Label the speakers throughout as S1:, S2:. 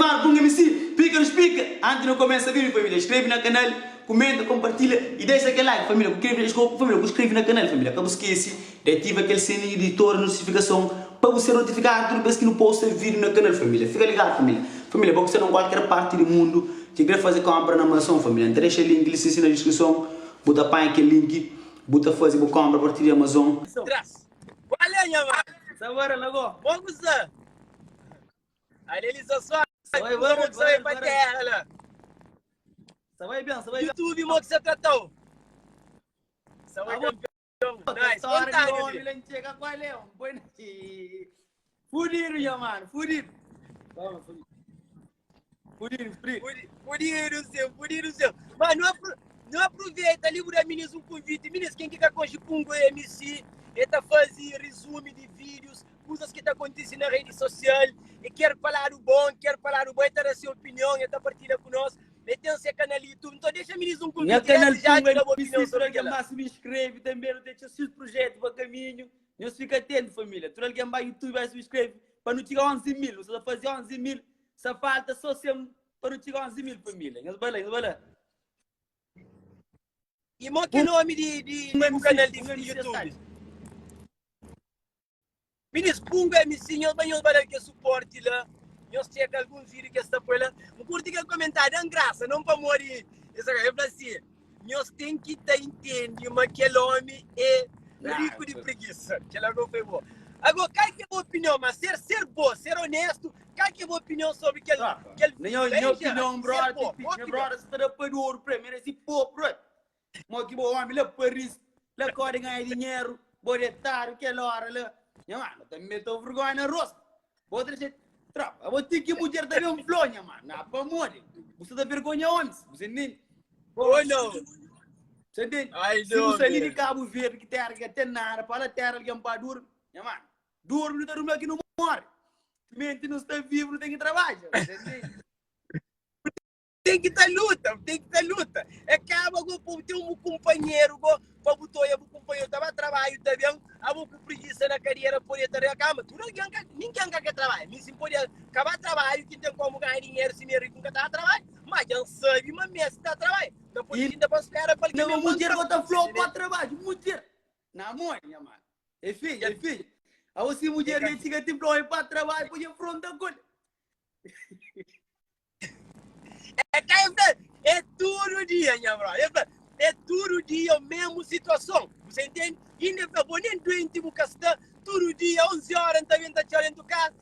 S1: mano Punga MC, pika nos pika! Antes nu kumesa vídeo família, inskreve na kanal, kumenta, kompartilha i dexa kel like família, ku kreve família ku inskreve na kanal família, ka bu skese di ativa kel sininhu di torna notifikason pa bu ser notifikadu tudu bes ki nu posta vídeo na kanal família, fika ligadu família. Família, bo ki sta na kualker parti di mundu ki kre faze konpra na Amazon família, N ta dexa link li sin na diskrison, bu ta panha kel link, bu ta faze bu konpra a partir di Amazon.
S2: Tras. Qual é, nha mano?
S1: Sabara lago.
S2: Bom kusa. Ali ali só só.
S1: Sai,
S2: Mo
S1: vai,
S2: que sai
S1: vai,
S2: pa
S1: vai.
S2: terra lá.
S1: Sa bai ben, sa bai ben.
S2: YouTube mo que se tratou. Sa vai
S1: Ah, bom.
S2: campeão. Nice.
S1: História de
S2: Contado
S1: homem
S2: ali.
S1: lá chega qual é? Um boi Fudido, nha mano, fudido. Vamos, fudido. Fudido, fudido.
S2: Fudido seu, fudido seu. Mas não, apro não aproveita ali, da minis um convite. Minis, quem que tá com Pungo MC, ele tá fazendo resumo de vídeos, coisas que tá acontecendo na rede social, e quer falar o bom, quer falar o bom, ele tá dando sua opinião, ele tá partilha conosco. Ele tem seu canal YouTube. Então deixa minis um
S1: Nha
S2: convite,
S1: canal
S2: antes já
S1: Pungo
S2: te dar uma
S1: MC,
S2: opinião
S1: tudo
S2: sobre
S1: alguém
S2: aquela.
S1: mais se inscreve também, não deixa seus projetos para caminho. Nhos fica atento, família. Tudo alguém vai YouTube, vai se inscreve para não chegar a 11 mil. Você vai fazer 11 mil, só falta só 100 para não chegar a 11 mil, família. Nhos vai lá, nhos vai lá.
S2: E mo que nome de, de,
S1: Pungo
S2: de
S1: MC,
S2: canal de,
S1: Pungo
S2: de
S1: MC
S2: YouTube?
S1: Style.
S2: Minis, Pungo MC, nhos vai nhos vai dar que suporte lá. Nhos checa alguns vídeos que está por lá. Um curte que comentar, dá graça, não para morrer. Isso aí, eu falo assim, nhos tem que tá entende, mas aquele homem é
S1: Não,
S2: rico de preguiça. Aquele algo foi bom. Agora, qual que é a boa opinião? Mas ser, ser bom, ser honesto, qual que é a boa opinião sobre aquele, aquele
S1: Minha,
S2: vídeo?
S1: minha
S2: Aí,
S1: opinião,
S2: ser
S1: brother,
S2: bom, boa
S1: minha
S2: opinião.
S1: brother, você tá para ouro para mim, esse pô, brother. Mo que bom homem lá Paris, lá corre ganhar dinheiro, boletário, que hora lá. Minha mano, também meto vergonha na rosto. Outra gente, tropa, vou ter que mulher também um flor, minha mano. Não, para morrer. Você tá vergonha homens, você nem.
S2: Ou não?
S1: Você entende?
S2: Ai,
S1: Se
S2: não,
S1: você ali de
S2: man.
S1: Cabo Verde, que terra que tem nada, para a terra alguém para dormir, minha mano. Dorme, não tá dormindo aqui não morre. Mente não está vivo, não tem que trabalhar. Você entende?
S2: Tem que estar luta, tem que estar luta. Acaba go pô ter um companheiro go pa botar o companheiro tava trabalho também, a com preguiça na carreira poder estar na cama. Tudo alguém ninguém quer trabalhar. Nem se pode acabar trabalho que tem como ganhar dinheiro se me rico nunca tá trabalho, mas já sabe, mas mesmo tá trabalho. Depois
S1: E
S2: ainda para esperar para
S1: Não,
S2: alguém
S1: mulher
S2: bancar.
S1: bota flor para trabalho, mulher. Na mãe, minha mano. É filho, é filho. A você mulher nem chega te flor para trabalho, pode afrontar com ele.
S2: É, que é todo dia, minha brother. É todo dia a mesma situação. Você entende? E ainda vou nem doente, vou castar todo dia, 11 horas, também está te olhando casa.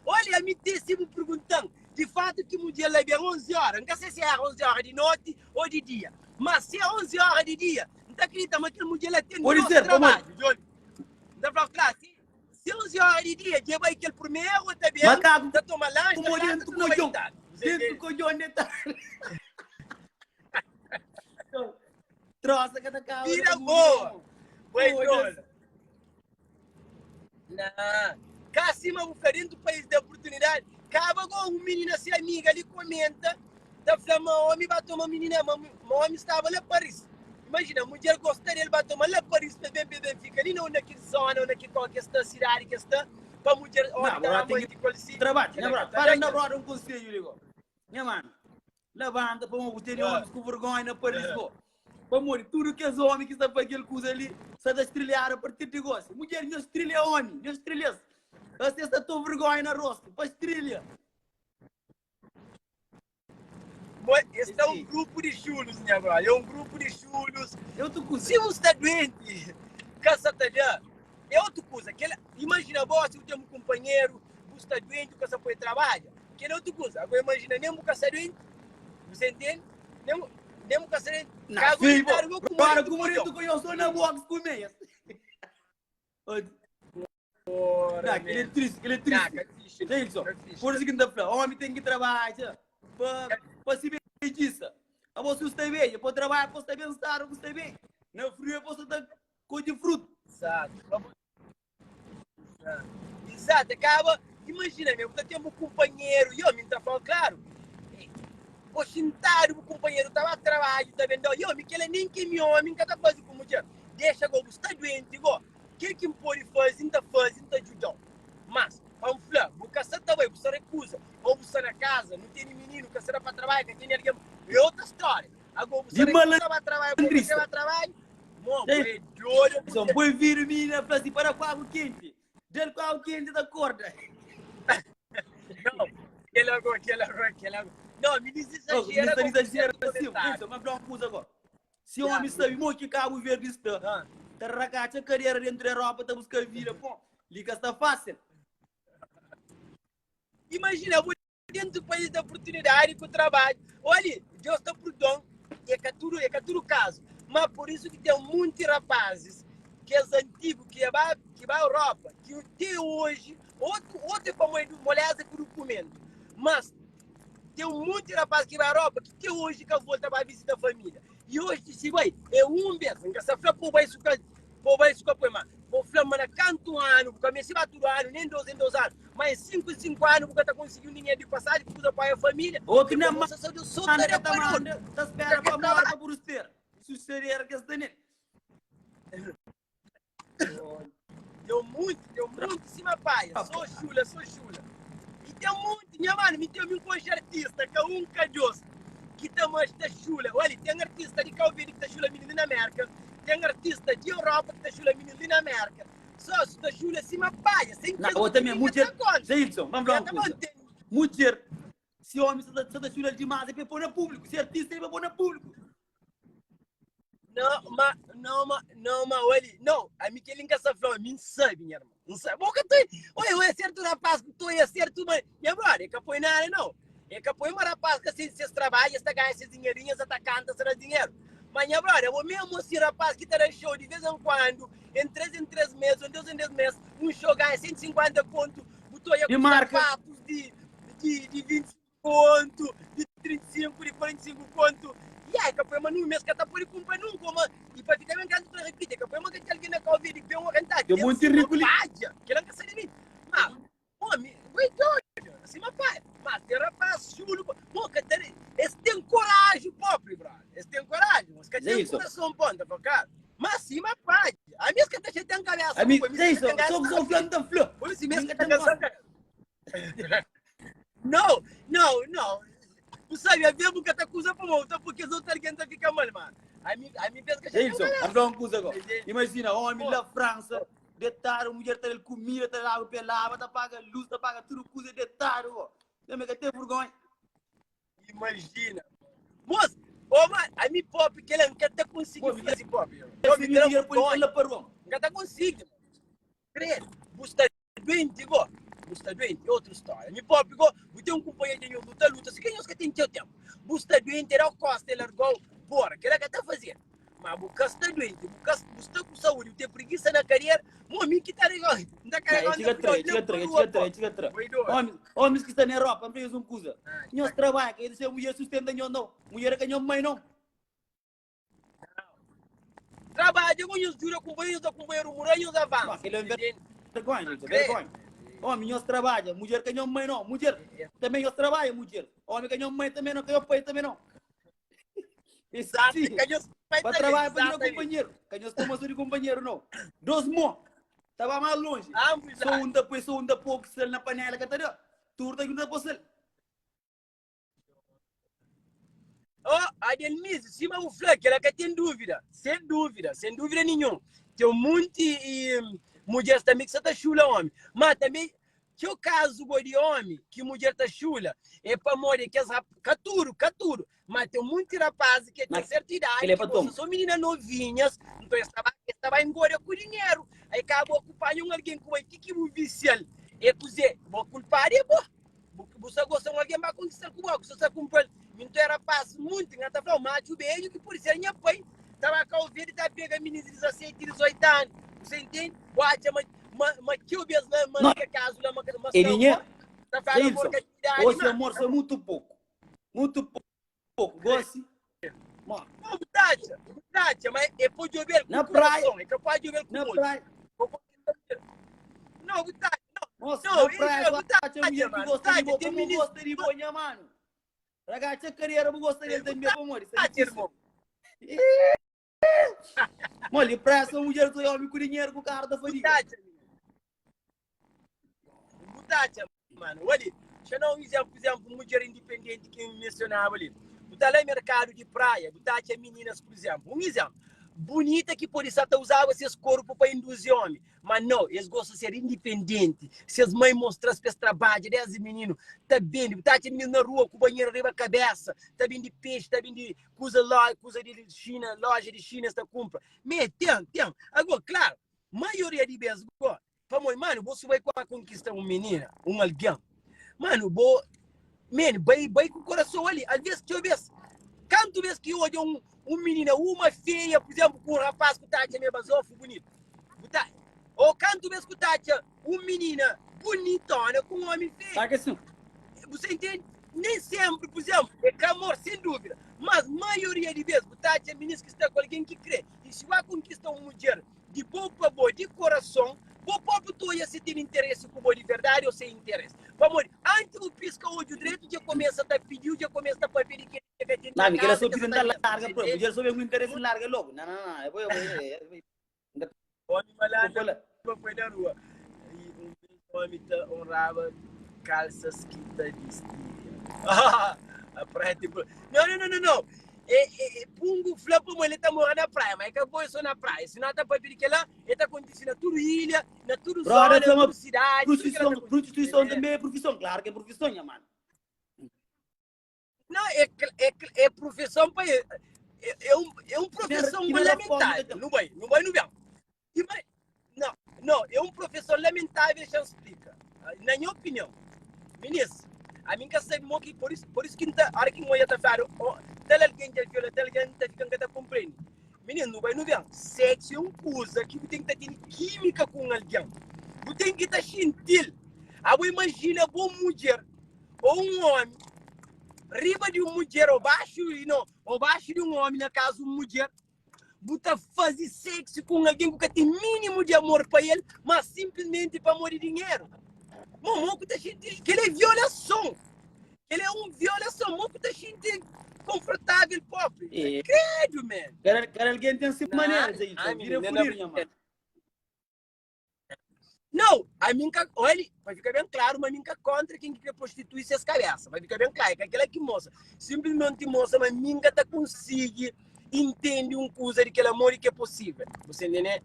S2: Olha, a mim tem se perguntando. De fato, que um dia lá é 11 horas. Não sei se é 11 horas de noite ou de dia. Mas se é 11 horas de dia, não acredita, mas aquele dia lá tem
S1: Pode
S2: nosso
S1: ser, como é?
S2: trabalho. Não fala, claro, se, se 11 horas de dia, já vai aquele primeiro, tá bem,
S1: Macaco,
S2: tá toma lanche,
S1: como
S2: tá
S1: dentro
S2: tudo
S1: do
S2: vai
S1: colhão.
S2: estar. Você
S1: Dentro
S2: entende?
S1: do colhão, né? Tá? Troça que tá cá.
S2: Vira boa. Vai, trola. Não. Cá acima, o dentro do país da oportunidade. Acaba com um menino assim, amiga ali comenta. Tá falando, mas homem vai tomar menina, mas homem estava lá em Paris. Imagina, a mulher gosta dele, vai tomar lá em Paris, bem, bem, bem, fica ali não naquela zona, ou naquela qualquer está, cidade que está, para a mulher, homem
S1: Não,
S2: tá
S1: agora
S2: lá
S1: tem
S2: muito com assim.
S1: Trabalho, né, brother? Para na brother um conselho, digo. Minha mano, levanta para uma ter homens com vergonha na Paris, pô. Para morrer, tudo que os homens que estão fazendo aquele coisa ali, só da estrelhar a partir de gosto. Mulher, não estrelha homem, não estrelha. Você está com vergonha na rosto, para estrelha.
S2: Esse é um grupo de chulos, minha brother. É um grupo de chulos.
S1: Eu tô com
S2: Se você está doente, cansa tá já. É outra coisa. Aquela, imagina, você tem um companheiro, você está doente, você pode trabalhar. Que é outra coisa. Agora imagina, nem você está doente, você entende? Nem, nem você está doente.
S1: Não,
S2: Cago
S1: filho,
S2: de cargo, com
S1: Para
S2: marido
S1: com o
S2: com
S1: marido que eu sou na box com meias. Não, aquele é triste, aquele é triste.
S2: Não,
S1: Jailson, por isso que não tá falando, homem tem que trabalhar para para se bem-diça. A você está bem, para trabalhar, para estar bem estar, você está bem. Na frio, você está com de fruto.
S2: Exato. Exato, acaba. Imagina mesmo, você tem um companheiro, e eu me tá falando, claro. O xintado, o companheiro estava a trabalho, tá vendo? E eu me que ele nem que me homem, que tá fazendo com mulher. Deixa go, está doente, go. Que que me pode fazer, não tá fazendo, tá ajudando. Mas, vamos falar, você tá bem, você recusa, ou você na casa,
S1: Malandrista. Jailson, boi vira minina fla si pa da ku agu kenti. Dal ku agu kenti ta korda.
S2: Não, kel agora, kel agora, kel agora. Não, mi
S1: exagera. Mi ta exagera sim. Jailson, ma fla un kuza agora. Si omi sabi mo ki Kabu Verdi sta, ta rakatxa kadera dentu di Europa ta buska vida, pon, li ka sta fasil.
S2: Imajina bo dentu país di oportunidadi ku trabadju. Oli, Deus ta purdon, é ka tudu, é ka tudu kazu. Ma pur isu ki ten munti rapazis, kes antigu ki ba, ki ba Europa, ki te oji, otu, otu é pamodi moleza ku dukumentu, mas Ten un monti rapaz ki bai Europa ki te oji ka volta ba vizita família. I oji si bai é un bes. N ka sta fla pa bu bai su ka pa bu bai su ka poi, ma pa bu fla ma na kantu anu bu ka meste ba tudu anu, nen dos en dos anu, ma en sinku en sinku anu bu ka ta konsigi un dinheru di pasaji pa kuza apoia família.
S1: Otu
S2: na
S1: manda ka ta manda, ta spera pa mora pa bu spera. Susedera kes ta nel.
S2: Tem muito, tem muito sima paia, só chula, só chula. E tem muito, minha mano, me tem um conche artista, ka um, ka dois, que tá mais tá chula. Olha, tem artista de Cabo Verde que tá chula menino na América, tem artista de Europa que tá chula menino ali na América. Só se tá chula sima paia, sem
S1: que Não, também, mulher, Jailson, vamos lá uma coisa. Mulher, se homem está tá chula demais, é para pôr na público. Se artista é para pôr na público.
S2: Não, ma, não, ma, não, ma, olha, não, a mim que ele nunca se falou, a mim sabe, minha irmã, não sabe. Boca tu, olha, eu é certo rapaz, tu é certo, mas, minha brother, é que põe nada, não. É que põe uma rapaz que assim, se trabalha, está ganha esses dinheirinhos, está canta, será dinheiro. Mas, minha brother, o mesmo assim rapaz que está dando show de vez em quando, em três meses, em dois meses, um show ganha 150 conto, botou aí
S1: De com marca.
S2: sapatos de 25 conto, di 35, di 45 conto. E ai, ka foi ma num mês ka ta pode cumpra nunca, ma e pa fica bem canto ta repite, ka foi ma ka alguém na Cabo Verde bem orientado.
S1: Tem muito rico ali.
S2: Paja, que não sa de mim. Mas, homem, foi doido, assim, mas pai, mas tem rapaz chulo, bom, que tem, eles têm coragem próprio, brother. Eles têm coragem, mas que tem coração bom, tá cara. Mas sim, mas pai, a minha que tá cheia de cabeça,
S1: A mim, Jason, só que só flã ta flã.
S2: Por isso mesmo que tá cansado. Não, não, não. Tu sabe, a mesmo que tá acusa para volta porque os outros alguém tá fica mal, mano. A mim pensa que
S1: Jailson, vamos dar uma coisa agora. Imagina, homem lá França, deitado, mulher tá dando comida, tá dando água pelava, tá paga luz, tá paga tudo coisa, deitado, ó. Também que tem vergonha.
S2: Imagina. Moço, ô, mano, a mim pop que ele não tá conseguindo fazer pop.
S1: Eu me dinheiro por ele parou.
S2: Não tá conseguindo. Credo, você Duenti go, bu sta duenti, é outro stória. Mi propi go, bu ten un kunpanheru di nhos luta luta, si ka nhos ka ten txeu tenpu. Bu sta duenti, e dau kosta, e largau, bora, kela ka ta fazedu. Ma bu ka sta duenti, bu ka, bu sta ku saúdi, bu ten prigisa na kadera, mo mi ki ta regau, N ta
S1: Nah, e
S2: karegau, N
S1: txiga
S2: ta
S1: tra,
S2: pidau
S1: e txiga
S2: la
S1: tra,
S2: pa
S1: e
S2: rua
S1: txiga tra,
S2: po.
S1: e txiga tra.
S2: Oi dor.
S1: Omis, omis ki sta na Europa, N fla nhos un kuza.
S2: Ah,
S1: Nhos trabadja, ka é mulher sustenta nhos nau. Mulher é ka nhos mãe nau.
S2: Trabadja ku nhos djuda kunpanheru, nhos da kunpanheru mural, nhos
S1: Mas
S2: avansa.
S1: kel é
S2: Entende?
S1: vergonha, gente,
S2: Krê.
S1: vergonha. Homem, nhos trabadja, mulher ka nhos mãe não. Mulher, também nhos trabalha, mulher. Homem ka nhos mãe também não, ka nhos pai também não.
S2: Exato,
S1: Sim.
S2: ka nhos pai
S1: Pa
S2: também,
S1: trabalha pa djuda
S2: exatamente.
S1: kunpanheru. Ka nhos toma so di kunpanheru não. Dos mó, ta ba mais longe.
S2: Ambos
S1: So
S2: lados.
S1: um ta poi, so um ta pô sal na panela ka ta da. Tudo ta djuda pô sal.
S2: Oh, Adelmiso, sima bu fla, kela ka ten dúvida, sen dúvida, sen dúvida ninhun. Ten un monti e mudjeres tanbe ki sa ta xula omi. Ma tanbe txeu kazu go di omi ki mudjer ta xula é pamodi kes rap, ka tudu, ka tudu, ma ten monti rapazis ki
S1: Ma
S2: ten sertu idadi
S1: kel é
S2: ki
S1: pa
S2: gosta
S1: toma.
S2: so minina novinhas, nton es ta ba, es ta ba ingoda ku dinheru. Aí ka bo ku panha un algen ku bai ti ki bu visia-l, é kuzê? Bo kulpadu é bo. Bu, bu sa gosta un algen ba konkistal ku bo, ku sa sa kunpra-l. Mi nton era pas munti, N ta fla-u, matxu bedju ki pode ser nha pai, ta ba Kau Verdi ta pega minis di 17, 18 anu. Bu sa intende? Bu atxa ma, ma, ma txeu bes la, ma
S1: No,
S2: na kel kazu la, ma, ma
S1: é
S2: sta
S1: dinheru.
S2: amor, ta fala amor
S1: Jailson,
S2: ka di idadi,
S1: osi
S2: ma.
S1: amor sta mutu poku. Mutu poku. Gosi, mo.
S2: Não, bu ta atxa, bu ta atxa, ma é pa djobe-l ku
S1: Na praia,
S2: kurason, é ka pa djobe-l ku
S1: na
S2: odju.
S1: praia.
S2: Não, bu ta atxa, não,
S1: Moça,
S2: não,
S1: na praia
S2: bu
S1: bu
S2: ta
S1: atxa
S2: atxa,
S1: mulher que
S2: mano, bu
S1: gosta
S2: ta
S1: di
S2: atxa,
S1: bo,
S2: ten
S1: pamo
S2: minis
S1: gosta di bo, nha mano. Ragatxa karera, bu gosta del
S2: Bu
S1: tanbe,
S2: ta
S1: pamodi? Sta
S2: atxa,
S1: difícil.
S2: irmon.
S1: Moli, praia só mulher, só homem com dinheiro, com carro da
S2: Bu
S1: fadiga.
S2: ta atxa, bu ta atxa, mano. Oli, xa da un izénplu, por izénplu, un mudjer indipendenti ki N mensionaba li. Bu ta la merkadu di praia, bu ta atxa mininas, pur izénplu, un izénplu, bunita ki pode sa ta uzaba ses korpu pa induzi ómi, ma nau, es gosta ser indipendenti, ses mai mostra-s pa es trabadja désdi mininu, ta bende, bu ta atxa mininas na rua ku banhera riba kabésa, ta bende pexi, ta bende kuza, kuza di Xina, loja di Xina es ta kunpra. Me, ten, ten. Agó, klaru, maioria di bes gó, Pamodi, manu, bo su bai ku a konkista un minina, un algen, manu, bo, man, bai, bai ku korason ali. Alves, txeu bes, kantu bes ki odja un, un minina, uma feia, pur izénplu, ku un rapaz ku ta atxa ma é bazofu bunitu, bu ta, ô kantu bes ku ta atxa un minina bunitona ku un ómi feiu.
S1: Sabe asin?
S2: Bu sa intende? Nem senpri, pur izénplu, é ka amor, sen dúvida, mas maioria di bes bu ta atxa minis ki sta ku algen ki kre. I si bu a konkista un mudjer di bo pa bo di korason, bo propi ta odja si ten interesi ku bo di verdadi o sen interesi. Pamodi, anti bu piska odju dretu, dja kumesa ta pidiu, dja kumesa ta papia di kel ki ka ten
S1: Na
S2: na
S1: mi, kel-la
S2: kaza,
S1: so
S2: ki
S1: pidi
S2: sa
S1: N
S2: ta
S1: ta
S2: meste.
S1: larga
S2: Você
S1: pa.
S2: entende?
S1: Mudjer so ben ku interesi, N larga logu. Na, na, na, e bo, e bo, e bo. N ta
S2: Omi malandra
S1: fala.
S2: pa poi na rua. I un bes omi ta onraba kalsas ki ta bistia. A praia tem pro... Não, não, não, não, não. É, é, é, Pungu fla pamo ele ta mora na praia, mas é ka boi só na praia. Se não ta papia di kela, e ta kontisi na tudu ilha, na tudu
S1: Brother
S2: zona,
S1: fla
S2: na
S1: ma
S2: tudu sidadi, tudu kela ta
S1: prostituison,
S2: kontisi.
S1: prostituison
S2: É.
S1: tanbe é profison. Klaru ki é profison, nha mano.
S2: Não, é, é, é profissão pa é, é, um, é um profissão
S1: Ki na reforma
S2: lamentável.
S1: ka ten.
S2: Não vai, não vai, não vem. E vai, não, não, é um profissão lamentável, deixa eu explicar. Na minha opinião, ministro, a mim que sabe mo que por isso que tá, a hora que moia tá falando, oh, tal alguém que viola, tal alguém tá ficando que tá compreende. Menino, não vai, não vem. Sexo é uma coisa que você tem que ter química com alguém. Você tem que estar gentil. Ah, imagina boa mulher ou um homem riba di un mudjer ou baxu no, ou baxu di un omi, na kazu un mudjer, bu ta faze sexo ku un algen ku ka ten minimu di amor pa el, ma sinplismenti pamodi dinheru. Mo, mo ku ta xinti, kel é violason. Kel é un violason. Mo ku ta xinti konfortavel propi.
S1: É.
S2: Credo, man.
S1: Kada, kada algen ten se
S2: Nah,
S1: manera, Zé Ilson.
S2: ami,
S1: Vida é
S2: nem na
S1: fudidu, nha mano.
S2: Não, a mim ka, olha, para ficar bem claro, mas mim ka contra quem que quer prostituir ses cabeça, para ficar bem claro, é que aquela que moça, simplesmente moça, mas mim ka ta consegue entende um coisa de aquele amor que é possível. Você entende?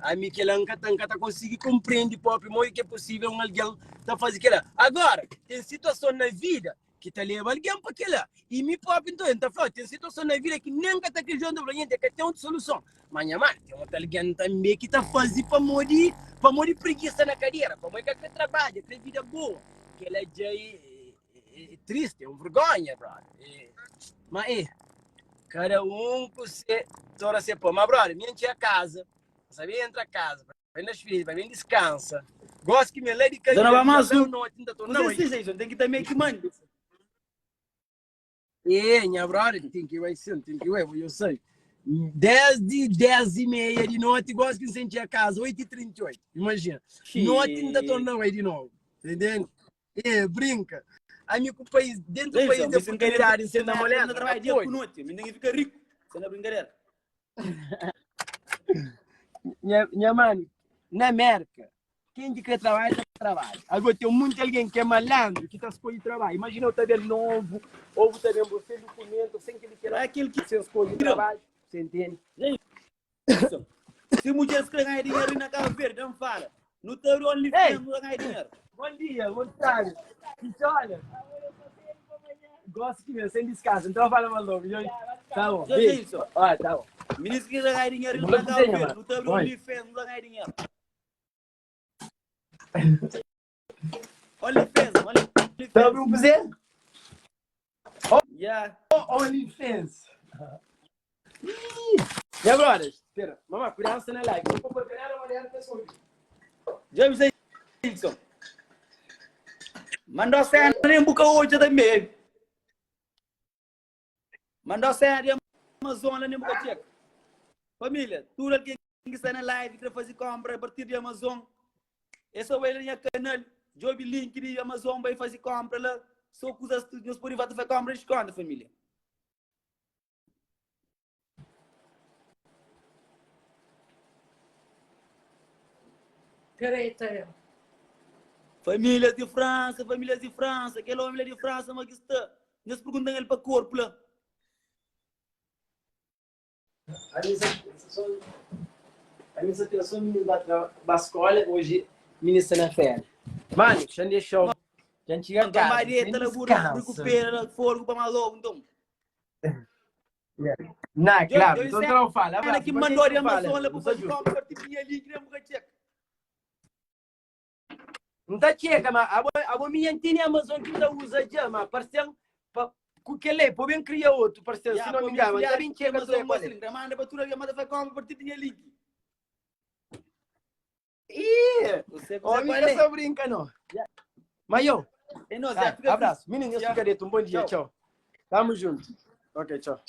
S2: A mim que ela nunca tá, nunca tá consegue compreender próprio amor que é possível um alguém tá fazer aquela. Agora, tem situação na vida ki ta leba algen pa kila. I mi propi nton, N ta fla, ten situason na vida ki nen ka ta kridita, N ta fla, Nhente, ka ten otu soluson. Ma nha mãe, ten otu algen tanbe ki ta faze pamodi, pamodi prigisa na kadera, pamodi ka kre trabadja, kre vida boa. Kila dja é, é, é tristi, é un vergonha, brother. É, ma é, kada un ku se tora se pon. Ma brother, mi N txega kaza, N sabe entra kaza, Bai na xfidi, bai ben diskansa. Gosi ki mi é la di
S1: Zona
S2: Kaminha,
S1: ba
S2: mi
S1: mas
S2: la
S1: um.
S2: noti N ta torna
S1: Kuzê
S2: bai.
S1: si, Jason? Ten ki ta meio ki mande.
S2: É, nha brother, tem ki bai sim, tem ki bai, eu sei. Desde 10 e meia di noti, gosi ki N senti a casa, 8 e 38, imagina. Noti N ta
S1: Xii.
S2: torna bai di novo, entende? É, brinca. Ami ku país, dentro do país
S1: Jason,
S2: de
S1: mi si N ka
S2: oportunidade, N
S1: dentro
S2: senta
S1: Merka, N ta
S2: moleza,
S1: trabalha
S2: ka
S1: dia ku
S2: pode.
S1: noti. Mi ten ki fika riku. Sem na brincadeira.
S2: Nha, nha mano, na América, quem que quer trabalhar, tá trabalha. Agora tem muito alguém que é malandro, que tá escolhe trabalho. Imagina eu tá bem novo, ou tá bem você documento, sem que ele queira,
S1: É aquele que
S2: você escolhe trabalho, você entende?
S1: Jason, se mulheres querem ganhar dinheiro na Cabo Verde, não fala. No teu OnlyFans não ganha dinheiro.
S2: Bom dia, bom tarde. Olha, gosto que mesmo, sem descanso. Então fala mal nome. Tá bom.
S1: Beijo.
S2: Jason. Ah, tá bom.
S1: Ministro que ganhar dinheiro
S2: Vou
S1: na Cabo
S2: cozinhar,
S1: Verde,
S2: mano.
S1: no teu
S2: Oi.
S1: OnlyFans não ganha dinheiro. OnlyFans, OnlyFans.
S2: Tá bom, você?
S1: Yeah.
S2: OnlyFans. E agora? Espera, mamãe, cuidado na live. Vou pôr a mulher pessoal.
S1: James Jason. Mandou cena nem buca hoje também. Mandou cena de Amazon lá nem buca check. Família, tudo alguém que está na live quer fazer compra a partir de Amazon. É só ir na minha canal, job link de Amazon vai fazer compra lá. Só coisas que nós podemos fazer compra desconto, família.
S3: Peraí, Tael.
S1: Famílias de França, famílias de França, aquele homem lá de França, mas que está. Nós perguntam ele para corpo lá.
S2: Ami sa so ami sa ten so minis ba tra ba skola hoje minis sta na férias. Mano, xa deixou. Já txiga
S1: Então
S2: casa,
S1: vai
S2: nem
S1: deita lá, bu
S2: descansa.
S1: recupera lá, fogo para mais logo, então.
S2: Na,
S1: Djo,
S2: claro.
S1: djo
S2: Então
S1: isso
S2: tu não fala.
S1: é
S2: Abraço.
S1: que
S2: Depois
S1: mandou
S2: a
S1: de
S2: gente fala.
S1: Amazon lá para
S2: Não
S1: fazer
S2: ajuda.
S1: compra, tipo ali, que nem nunca checa.
S2: Não tá checa, mas abo, abo minha tem Amazon que tá usa já, mas parceiro, pa, com que lei, pode bem criar outro, parceiro, se
S1: Ya,
S2: não
S1: pô,
S2: me
S1: minha
S2: engano, mas tá
S1: filha,
S2: bem checa tu
S1: Amazon
S2: é qual é.
S1: Muslim, manda para tudo ali, manda fazer compra, partir tinha link.
S2: Ih,
S1: Você, você
S2: homem
S1: qual
S2: que
S1: é?
S2: só brinca, não. Mas eu,
S1: É nóis,
S2: ah,
S1: Zé, fica
S2: abraço. Menino,
S1: Ya.
S2: fica dentro. Um bom dia,
S1: Tchau.
S2: tchau. Tamo junto. Ok, tchau.